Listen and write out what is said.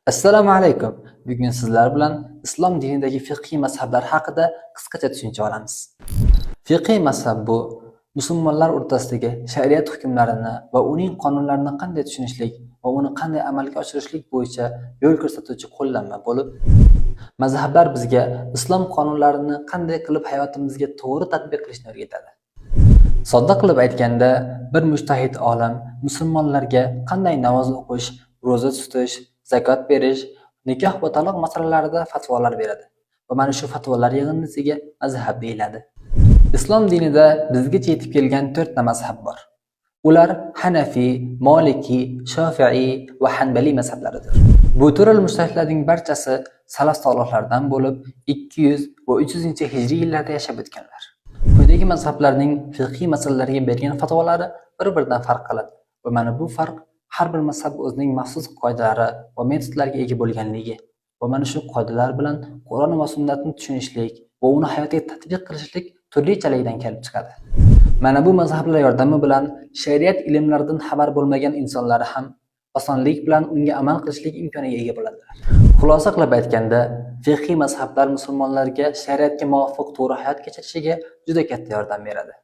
Assalomu alaykum. Bugun sizlar bilan islom dinidagi fiqhiy mazhablar haqida qisqacha tushuncha olamiz. Fiqhiy mazhab bu musulmonlar o'rtasidagi shariat hukmlarini va uning qonunlarini qanday tushunishlik va uni qanday amalga oshirishlik bo'yicha yo'l ko'rsatuvchi qo'llanma bo'lib, mazhablar bizga islom qonunlarini qanday qilib hayotimizga to'g'ri tatbiq qilishni o'rgatadi. Sodda qilib aytganda, bir mujtahid olim musulmonlarga qanday namoz o'qish, ro'za tutish, zakot berish, nikoh va taloq masalalarida fatvolar beradi va mana shu fatvolar yig'indisiga mazhab deyiladi. Islom dinida bizgacha yetib kelgan to'rtta mazhab bor. Ular Hanafiy, Maliki, Shofiiy va Hanbaliy mazhablaridir. Bu to'rt mujtahidlarning barchasi salaf solihlardan bo'lib, 200 va 300-hijriy yillarda yashab o'tganlar. Quyidagi mazhablarning fiqhiy masalalarga bergan fatvolari bir-biridan farq qiladi va mana bu farq har bir mazhab o'zining maxsus qoidalari va metodlariga ega bo'lganligi va mana shu qoidalar bilan Qur'on va sunnatni tushunishlik va uni hayotga tatbiq qilishlik turlichaligidan kelib chiqadi. Mana bu mazhablar yordami bilan shariat ilmlaridan xabar bo'lmagan insonlar ham osonlik bilan unga amal qilishlik imkoniga ega bo'ladilar. Xulosa qilib aytganda, fiqhiy mazhablar musulmonlarga shariatga muvofiq to'g'ri hayot kechirishiga juda katta yordam beradi.